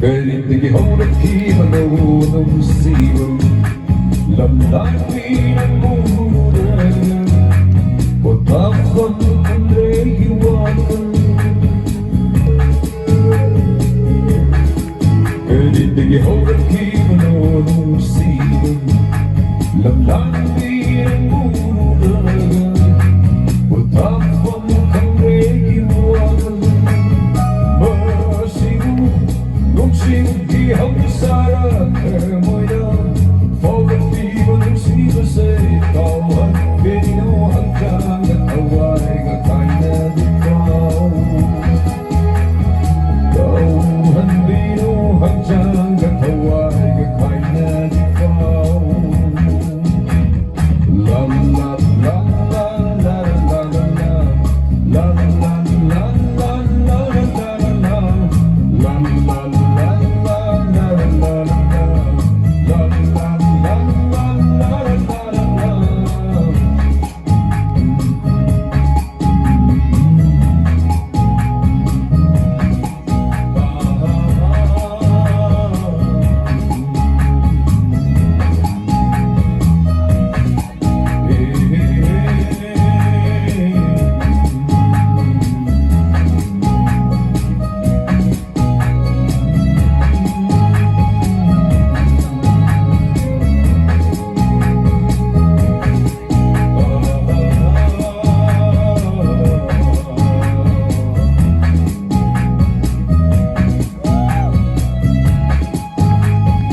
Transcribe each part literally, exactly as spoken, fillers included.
ꯀꯔꯤꯗꯒꯤ ꯍꯧꯔꯛꯈꯤꯕꯅꯣ ꯅꯨꯡꯁꯤꯕ ꯂꯝꯂꯥꯟꯕꯤ ꯅꯪꯕꯨ ꯎꯔꯨꯔꯒ ꯄꯣꯊꯥꯐꯝ ꯈꯪꯗ꯭ꯔꯦ ꯋꯥꯈꯜ ꯀꯔꯤꯗꯒꯤ ꯍꯧꯔꯛꯈꯤꯕꯅꯣ ꯅꯨꯡꯁꯤꯕ ꯂꯝꯂꯥꯟꯕꯤ ꯅꯪꯕꯨ ꯎꯔꯨꯔꯒ ꯄꯣꯊꯥꯐꯝ ꯈꯪꯗ꯭ꯔꯦ ꯋꯥꯈꯜ ꯃꯁꯤꯕꯨ ꯅꯨꯡꯁꯤꯕꯒꯤ ꯍꯧꯅꯁꯥꯔ ꯊꯃꯣꯏꯅ ꯐꯥꯎꯔꯛꯂꯤꯕ ꯅꯨꯡꯁꯤꯕꯁꯦ ꯀꯥꯎꯍꯟꯕꯤꯅꯨ ꯍꯛꯆꯥꯡꯒ ꯊꯋꯥꯏꯒ ꯀꯥꯏꯅꯗꯤ ꯐꯥꯎ ꯀꯥꯎꯍꯟꯕꯤꯅꯨ ꯍꯛꯆꯥꯡꯒ ꯊꯋꯥꯏꯒ ꯀꯥꯏꯅꯗꯤ ꯐꯥꯎ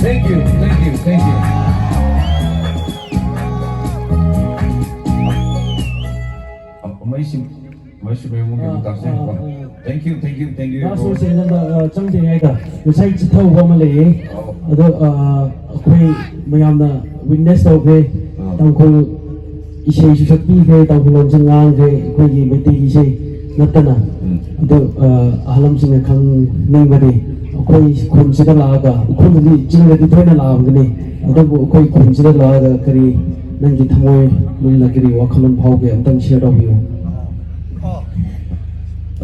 Thank you, thank you, thank you. ꯃꯩꯁꯤ ꯃꯩꯁꯤ ꯃꯌꯨꯝꯒꯤ ꯑꯥ, ꯇꯥꯛꯁꯦ꯫ ꯑꯥ, ꯑꯥ꯫ Thank you, thank you, thank you, last everyone꯫ ꯋꯥꯔꯗꯁꯦ ꯅꯪꯗ, ꯑ, ꯆꯪꯗ꯭ꯔꯤꯉꯩꯗ ꯉꯁꯥꯏ ꯆꯤꯊꯍꯧꯕ ꯑꯃ ꯂꯩꯌꯦ꯫ ꯑꯧ꯫ ꯑꯗꯣ, ꯑ, ꯑꯩꯈꯣꯏ ꯃꯌꯥꯝꯅ ꯋꯤꯠꯅꯦꯁ ꯇꯧꯈ꯭ꯔꯦ꯫ ꯑꯥ꯫ ꯇꯥꯡꯈꯨꯜ ꯏꯁꯩꯁꯨ ꯁꯛꯄꯤꯈ꯭ꯔꯦ, ꯇꯥꯡꯈꯨꯜ ꯂꯣꯟꯁꯨ ꯉꯥꯡꯈ꯭ꯔꯦ, ꯑꯩꯈꯣꯏꯒꯤ ꯃꯩꯇꯩꯒꯤ ꯏꯁꯩ ꯅꯠꯇꯅ꯫ ꯎꯝ꯫ ꯑꯗꯨ, ꯑ, ꯑꯍꯜ ꯂꯃꯟꯁꯤꯡꯅ ꯈꯪꯅꯤꯡꯕꯗꯤ ꯑꯩꯈꯣꯏ ꯈꯨꯟꯁꯤꯗ ꯂꯥꯛꯑꯒ, ꯎꯈ꯭ꯔꯨꯜꯗꯗꯤ, ꯆꯤꯡꯗꯗꯤ ꯇꯣꯏꯅ ꯂꯥꯛꯑꯝꯒꯅꯤ, ꯑꯗꯨꯕꯨ ꯑꯩꯈꯣꯏ ꯈꯨꯟꯁꯤꯗ ꯂꯥꯛꯑꯒ ꯀꯔꯤ ꯅꯪꯒꯤ ꯊꯃꯣꯏ ꯃꯅꯨꯡꯗ ꯀꯔꯤ ꯋꯥꯈꯜꯂꯣꯟ ꯐꯥꯎꯒꯦ? ꯑꯝꯇꯪ ꯁꯤꯌꯔ ꯇꯧꯕꯤꯌꯨ꯫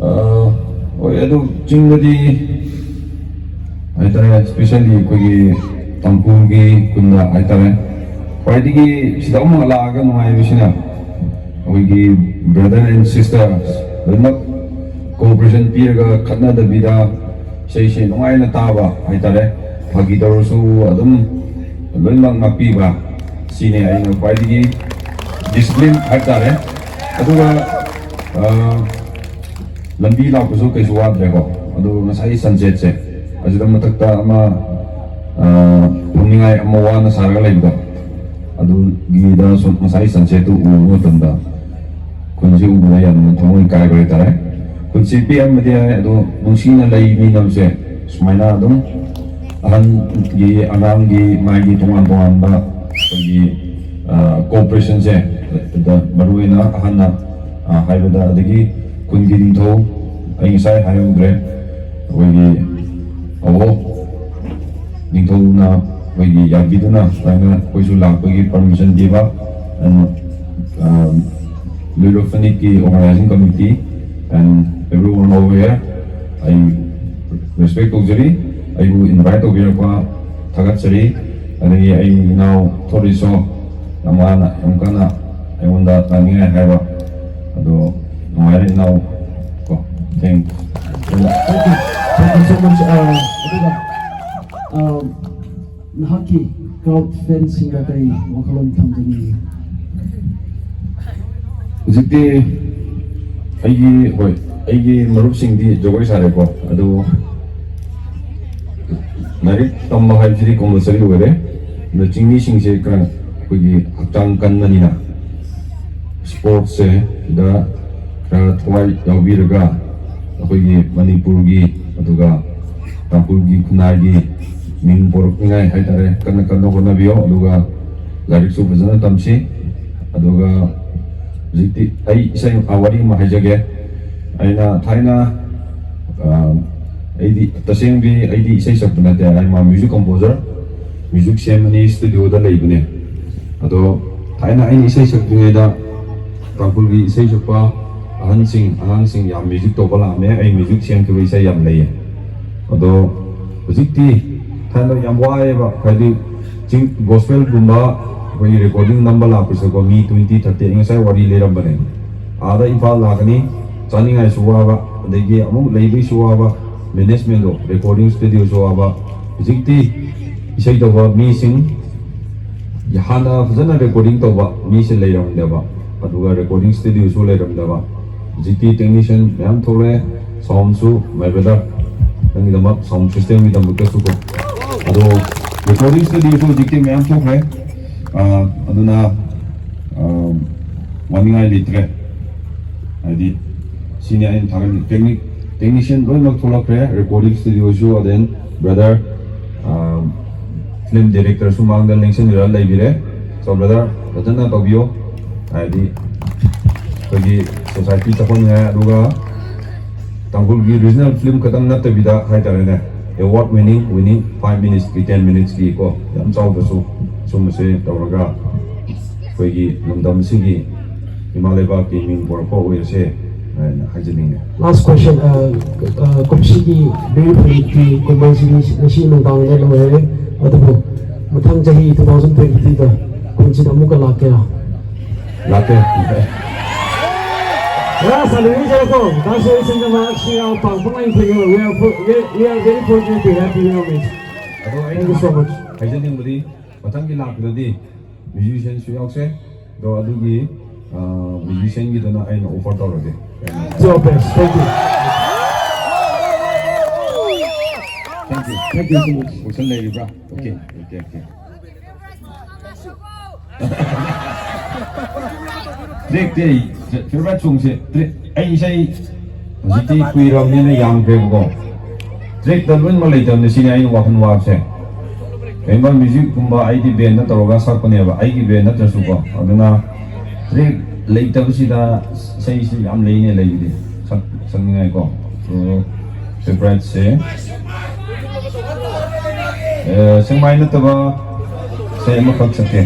ꯑ, ꯍꯣꯏ, ꯑꯗꯨ ꯆꯤꯡꯗꯗꯤ ꯍꯥꯏꯇꯥꯔꯦ, especially ꯑꯩꯈꯣꯏꯒꯤ ꯇꯥꯡꯈꯨꯜꯒꯤ ꯈꯨꯟꯗ ꯍꯥꯏꯇꯥꯔꯦ, ꯈ꯭ꯋꯥꯏꯗꯒꯤ ꯁꯤꯗ ꯑꯃꯨꯛ ꯂꯥꯛꯑꯒ ꯅꯨꯡꯉꯥꯏꯕꯁꯤꯅ ꯑꯩꯈꯣꯏꯒꯤ brother and sisters ꯂꯣꯏꯅꯃꯛ cooperation ꯄꯤꯔꯒ ꯈꯠꯅꯗꯕꯤꯗ ꯏꯁꯩꯁꯦ ꯅꯨꯡꯉꯥꯏꯅ ꯇꯥꯕ ꯍꯥꯏꯇꯥꯔꯦ, ꯐꯥꯒꯤ ꯇꯧꯔꯁꯨ ꯑꯗꯨꯝ ꯂꯣꯏꯅꯃꯛ ꯉꯥꯛꯄꯤꯕ, ꯁꯤꯅꯦ ꯑꯩꯅ ꯈ꯭ꯋꯥꯏꯗꯒꯤ discipline ꯍꯥꯏꯇꯥꯔꯦ꯫ ꯑꯗꯨꯒ ꯑ, ꯂꯝꯕꯤ ꯂꯥꯛꯄꯁꯨ ꯀꯩꯁꯨ ꯋꯥꯗ꯭ꯔꯦꯀꯣ꯫ ꯑꯗꯨ ꯉꯁꯥꯏꯒꯤ sunsetꯁꯦ ꯑꯁꯤꯗ ꯃꯊꯛꯇ ꯑꯃ, ꯑ, ꯐꯝꯅꯤꯡꯉꯥꯏ ꯑꯃ ꯋꯥꯅ ꯁꯥꯔꯒ ꯂꯩꯕꯗꯣ, ꯑꯗꯨꯒꯤꯗ ꯁꯨꯝ ꯉꯁꯥꯏꯒꯤ sunsetꯇꯨ ꯎꯕ ꯃꯇꯝꯗ ꯈꯨꯟꯁꯤ ꯎꯕꯗ ꯌꯥꯝꯅ ꯊꯃꯣꯏ ꯀꯥꯏꯕ ꯍꯥꯏꯇꯥꯔꯦ꯫ ꯈꯨꯟꯁꯤ ꯄꯤꯛꯑꯝꯕꯗꯤ ꯌꯥꯏ, ꯑꯗꯣ ꯅꯨꯡꯁꯤꯅ ꯂꯩꯃꯤꯟꯅꯕꯁꯦ ꯁꯨꯃꯥꯏꯅ ꯑꯗꯨꯝ ꯑꯍꯟꯒꯤ, ꯑꯉꯥꯡꯒꯤ, ꯃꯥꯒꯤ ꯇꯣꯉꯥꯟ ꯇꯣꯉꯥꯟꯕ ꯑꯩꯈꯣꯏꯒꯤ, ꯑ, cooperationꯁꯦ, ꯑꯗ ꯃꯔꯨꯑꯣꯏꯅ ꯑꯍꯟꯅ, ꯑ, ꯍꯥꯏꯕꯗ, ꯑꯗꯒꯤ ꯈꯨꯟꯒꯤ ꯅꯤꯡꯊꯧ, ꯑꯩ ꯉꯁꯥꯏ ꯍꯥꯏꯍꯧꯗ꯭ꯔꯦ, ꯑꯩꯈꯣꯏꯒꯤ ꯑꯕꯣ ꯅꯤꯡꯊꯧꯅ ꯑꯩꯈꯣꯏꯒꯤ ꯌꯥꯕꯤꯗꯨꯅ ꯁꯨꯃꯥꯏꯅ ꯑꯩꯈꯣꯏꯁꯨ ꯂꯥꯛꯄꯒꯤ permission ꯄꯤꯕ, and, ꯑ, ꯂꯨꯏꯂꯣꯏ ꯐꯅꯤꯛꯀꯤ organizing committee and everyone over here, ꯑꯩ respect ꯇꯧꯖꯔꯤ꯫ ꯑꯩꯕꯨ invite ꯇꯧꯕꯤꯔꯛꯄ ꯊꯥꯒꯠꯆꯔꯤ꯫ ꯑꯗꯒꯤ ꯑꯩ ꯏꯅꯥꯎ ꯊꯣꯔꯤꯁꯣ, ꯃꯥꯅ ꯌꯥꯝ ꯀꯟꯅ ꯑꯩꯉꯣꯟꯗ ꯇꯥꯅꯤꯡꯉꯥꯏ ꯍꯥꯏꯕ꯫ ꯑꯗꯣ ꯅꯨꯡꯉꯥꯏꯔꯦ ꯏꯅꯥꯎ ꯀꯣ꯫ Thank you꯫ Thank you, thank you so much. ꯑ, ꯑꯗꯨꯒ, ꯑ, ꯅꯍꯥꯛꯀꯤ crowd fanꯁꯤꯡꯗ ꯀꯔꯤ ꯋꯥꯈꯜꯂꯣꯟ ꯊꯝꯖꯅꯤꯡꯉꯤ? ꯍꯧꯖꯤꯛꯇꯤ ꯑꯩꯒꯤ, ꯍꯣꯏ, ꯑꯩꯒꯤ ꯃꯔꯨꯞꯁꯤꯡꯗꯤ ꯖꯒꯣꯏ ꯁꯥꯔꯦꯀꯣ, ꯑꯗꯨꯕꯨ ꯂꯥꯏꯔꯤꯛ ꯇꯝꯕ ꯍꯥꯏꯕꯁꯤꯗꯤ compulsory ꯑꯣꯏꯔꯦ꯫ ꯑꯗꯣ ꯆꯤꯡꯃꯤꯁꯤꯡꯁꯦ ꯈꯔ ꯑꯩꯈꯣꯏꯒꯤ ꯍꯛꯆꯥꯡ ꯀꯟꯕꯅꯤꯅ sportsꯁꯦ ꯁꯤꯗ ꯈꯔ ꯊꯋꯥꯏ ꯌꯥꯎꯕꯤꯔꯒ ꯑꯩꯈꯣꯏꯒꯤ ꯃꯅꯤꯄꯨꯔꯒꯤ ꯑꯗꯨꯒ ꯇꯥꯡꯈꯨꯜꯒꯤ ꯈꯨꯟꯅꯥꯏꯒꯤ ꯃꯤꯡ ꯄꯨꯔꯛꯅꯤꯉꯥꯏ ꯍꯥꯏꯇꯥꯔꯦ, ꯀꯟꯅ ꯀꯟꯅ ꯍꯣꯠꯅꯕꯤꯌꯣ꯫ ꯑꯗꯨꯒ ꯂꯥꯏꯔꯤꯛꯁꯨ ꯐꯖꯅ ꯇꯝꯁꯤ꯫ ꯑꯗꯨꯒ ꯍꯧꯖꯤꯛꯇꯤ ꯑꯩ ꯏꯁꯩ, ꯑ, ꯋꯥꯔꯤ ꯑꯃ ꯍꯥꯏꯖꯒꯦ꯫ ꯑꯩꯅ ꯊꯥꯏꯅ, ꯑ, ꯑꯩꯗꯤ ꯇꯁꯦꯡꯕꯗꯤ ꯑꯩꯗꯤ ꯏꯁꯩ ꯁꯛꯄ ꯅꯠꯇꯦ, I'm a music composer, music ꯁꯦꯝꯕꯅꯤ, studioꯗ ꯂꯩꯕꯅꯦ꯫ ꯑꯗꯣ ꯊꯥꯏꯅ ꯑꯩꯅ ꯏꯁꯩ ꯁꯛꯇ꯭ꯔꯤꯉꯩꯗ ꯇꯥꯡꯈꯨꯜꯒꯤ ꯏꯁꯩ ꯁꯛꯄ ꯑꯍꯟꯁꯤꯡ, ꯑꯉꯥꯡꯁꯤꯡ ꯌꯥꯝ music ꯇꯧꯕ ꯂꯥꯛꯑꯝꯃꯦ꯫ ꯑꯩ music ꯁꯦꯝꯈꯤꯕ ꯏꯁꯩ ꯌꯥꯝ ꯂꯩꯌꯦ꯫ ꯑꯗꯣ ꯍꯧꯖꯤꯛꯇꯤ ꯊꯥꯏꯅ ꯌꯥꯝ ꯋꯥꯏꯑꯦꯕ, ꯍꯥꯏꯗꯤ ꯆꯤꯡ ꯒꯣꯁꯄꯦꯜꯒꯨꯝꯕ ꯑꯩꯈꯣꯏꯒꯤ ꯔꯦꯀꯣꯔꯗꯤꯡ ꯅꯝꯕ ꯂꯥꯛꯄꯁꯦꯀꯣ, ꯃꯤ ꯇ꯭ꯋꯦꯟꯇꯤ ꯊꯥꯔꯇꯤ, ꯑꯩ ꯉꯁꯥꯏ ꯋꯥꯔꯤ ꯂꯩꯔꯝꯕꯅꯦ꯫ ꯑꯥꯗ ꯏꯝꯐꯥꯜ ꯂꯥꯛꯀꯅꯤ, ꯆꯥꯅꯤꯡꯉꯥꯏꯁꯨ ꯋꯥꯕ, ꯑꯗꯒꯤ ꯑꯃꯨꯛ ꯂꯩꯕꯒꯤꯁꯨ ꯋꯥꯕ, ꯃꯦꯅꯦꯖꯃꯦꯟꯗꯣ, ꯔꯦꯀꯣꯔꯗꯤꯡ ꯁ꯭ꯇꯨꯗꯤꯑꯣꯁꯨ ꯋꯥꯕ꯫ ꯍꯧꯖꯤꯛꯇꯤ ꯏꯁꯩ ꯇꯧꯕ ꯃꯤꯁꯤꯡ ꯍꯥꯟꯅ ꯐꯖꯅ ꯔꯦꯀꯣꯔꯗꯤꯡ ꯇꯧꯕ ꯃꯤꯁꯦ ꯂꯩꯔꯝꯗꯦꯕ, ꯑꯗꯨꯒ ꯔꯦꯀꯣꯔꯗꯤꯡ ꯁ꯭ꯇꯨꯗꯤꯑꯣꯁꯨ ꯂꯩꯔꯝꯗꯕ꯫ ꯍꯧꯖꯤꯛꯇꯤ ꯇꯦꯛꯅꯤꯁꯤꯌꯟ ꯃꯌꯥꯝ ꯊꯣꯛꯂꯛꯑꯦ, ꯁꯥꯎꯟꯁꯨ, ꯃꯥꯏ ꯕ꯭ꯔꯗꯔ, ꯅꯪꯒꯤꯗꯃꯛ ꯁꯥꯎꯟ ꯁꯤꯁꯇꯦꯝꯒꯤꯗꯃꯛꯇꯁꯨ ꯀꯣ꯫ ꯑꯗꯣ ꯔꯦꯀꯣꯔꯗꯤꯡ ꯁ꯭ꯇꯨꯗꯤꯑꯣꯁꯨ ꯍꯧꯖꯤꯛꯇꯤ ꯃꯌꯥꯝ ꯊꯣꯛꯈ꯭ꯔꯦ꯫ ꯑꯥ, ꯑꯗꯨꯅ, ꯑꯥ, ꯋꯥꯅꯤꯡꯉꯥꯏ ꯂꯩꯇ꯭ꯔꯦ꯫ ꯍꯥꯏꯗꯤ ꯁꯤꯅꯤ ꯑꯩꯅ ꯊꯥꯒꯠꯅꯤꯡ-, ꯇꯦꯛꯅꯤꯛ, ꯇꯦꯛꯅꯤꯁꯤꯌꯟ ꯂꯣꯏꯅꯃꯛ ꯊꯣꯛꯂꯛꯈ꯭ꯔꯦ, ꯔꯦꯀꯣꯔꯗꯤꯡ ꯁ꯭ꯇꯨꯗꯤꯑꯣꯁꯨ, ꯑꯗꯦꯟ ꯕ꯭ꯔꯗꯔ, ꯑꯥ, ꯐꯤꯂꯝ ꯗꯤꯔꯦꯛꯇꯔꯁꯨ ꯃꯥꯡꯗ ꯂꯦꯡꯁꯤꯟꯕꯤꯔ ꯂꯩꯕꯤꯔꯦ꯫ So ꯕ꯭ꯔꯗꯔ, ꯐꯖꯅ ꯇꯧꯕꯤꯌꯣ꯫ ꯍꯥꯏꯗꯤ ꯑꯩꯈꯣꯏꯒꯤ ꯁꯣꯁꯥꯏꯇꯤ ꯆꯥꯎꯈꯠꯅꯤꯡꯉꯥꯏ, ꯑꯗꯨꯒ ꯇꯥꯡꯈꯨꯜꯒꯤ ꯔꯤꯖꯅꯦꯜ ꯐꯤꯂꯝ ꯈꯛꯇꯪ ꯅꯠꯇꯕꯤꯗ ꯍꯥꯏꯇꯥꯔꯦꯅꯦ, ꯑꯦꯋꯥꯔꯗ ꯋꯤꯅꯤꯡ, ꯋꯤꯅꯤꯡ ꯐꯥꯏꯚ ꯃꯤꯅꯤꯠꯁꯀꯤ, ꯇꯦꯟ ꯃꯤꯅꯤꯠꯁꯀꯤ ꯀꯣ, ꯌꯥꯝ ꯆꯥꯎꯗ꯭ꯔꯁꯨ ꯁꯨꯝꯕꯁꯦ ꯇꯧꯔꯒ ꯑꯩꯈꯣꯏꯒꯤ ꯂꯝꯗꯝꯁꯤꯒꯤ ꯏꯃꯥ ꯂꯩꯕꯥꯛꯀꯤ ꯃꯤꯡ ꯄꯨꯔꯛꯄ ꯑꯣꯏꯔꯁꯦ ꯍꯥꯏꯅ ꯍꯥꯏꯖꯅꯤꯡꯉꯦ꯫ Last question, ꯑ, ꯑ, ꯀꯨꯝꯁꯤꯒꯤ ꯕꯦꯔꯤ ꯐꯨꯔꯤꯠꯀꯤ ꯀꯨꯝꯍꯩꯁꯤꯗꯤ ꯉꯁꯤ ꯅꯨꯡꯗꯥꯡꯗ ꯂꯣꯏꯔꯦ, ꯑꯗꯨꯕꯨ ꯃꯊꯪ ꯆꯍꯤ ꯇꯨ ꯊꯥꯎꯖꯟ ꯇ꯭ꯋꯦꯟꯇꯤ ꯇꯨꯗ ꯈꯨꯟꯁꯤꯗ ꯑꯃꯨꯛꯀ ꯂꯥꯛꯀꯦꯔꯥ? ꯂꯥꯛꯀꯦ꯫ Yes, ꯍꯜꯂꯨꯖꯔꯀꯣ꯫ That's why ꯁꯤꯡꯖꯃꯥ ꯑꯁꯤ ꯌꯥꯝ ꯄꯥꯡꯊꯣꯛ ꯂꯩꯈ꯭ꯔꯦ꯫ We are for-, we, we are very fortunate to have you here, mate. ꯑꯗꯣ ꯑꯩꯅ Thank you so much. ꯍꯥꯏꯖꯅꯤꯡꯕꯗꯤ ꯃꯊꯪꯒꯤ ꯂꯥꯛꯄꯗꯗꯤ ꯃ꯭ꯌꯨꯖꯤꯁꯤꯌꯥꯟꯁꯨ ꯌꯥꯎꯁꯦ꯫ ꯑꯗꯣ ꯑꯗꯨꯒꯤ, ꯑ, ꯃ꯭ꯌꯨꯖꯤꯁꯤꯌꯥꯟꯒꯤꯗꯨꯅ ꯑꯩꯅ ꯑꯣꯐꯔ ꯇꯧꯔꯒꯦ꯫ It's your best. Thank you. Thank you. Thank you so much. Question ꯂꯩꯔꯤꯕ꯭ꯔꯥ? Okay, okay, okay. ꯇ꯭ꯔꯦꯛꯇꯤ ꯑꯩ ꯐꯦꯚꯔꯥꯏꯠ ꯁꯣꯡꯁꯦ ꯇ꯭ꯔꯦꯛ, ꯑꯩ ꯏꯁꯩ ꯍꯧꯖꯤꯛꯇꯤ ꯀꯨꯏꯔꯕꯅꯤꯅ ꯌꯥꯝꯈ꯭ꯔꯦꯕꯀꯣ꯫ ꯇ꯭ꯔꯦꯛꯇ ꯂꯣꯏꯅꯃꯛ ꯂꯩꯇꯕꯅꯤ, ꯁꯤꯅꯤ ꯑꯩꯅ ꯋꯥꯈꯜ ꯋꯥꯕꯁꯦ꯫ ꯀꯩꯒꯨꯝꯕ ꯃ꯭ꯌꯨꯖꯤꯛꯀꯨꯝꯕ ꯑꯩꯗꯤ ꯕꯦꯟꯗ ꯇꯧꯔꯒ ꯁꯛꯄꯅꯦꯕ, ꯑꯩꯒꯤ ꯕꯦꯟ ꯅꯠꯇ꯭ꯔꯁꯨꯀꯣ꯫ ꯑꯗꯨꯅ ꯇ꯭ꯔꯦꯛ ꯂꯩꯇꯕꯁꯤꯗ ꯏꯁꯩꯁꯤ ꯌꯥꯝ ꯂꯩꯅꯦ ꯂꯩꯕꯗꯤ ꯁꯛ-, ꯁꯛꯅꯤꯡꯉꯥꯏꯀꯣ꯫ ꯑꯗꯣ ꯐꯦꯚꯔꯥꯏꯠꯁꯦ, ꯑꯦ, ꯁꯦꯡꯃꯥꯏ ꯅꯠꯇꯕ ꯏꯁꯩ ꯑꯃꯈꯛ ꯁꯛꯀꯦ꯫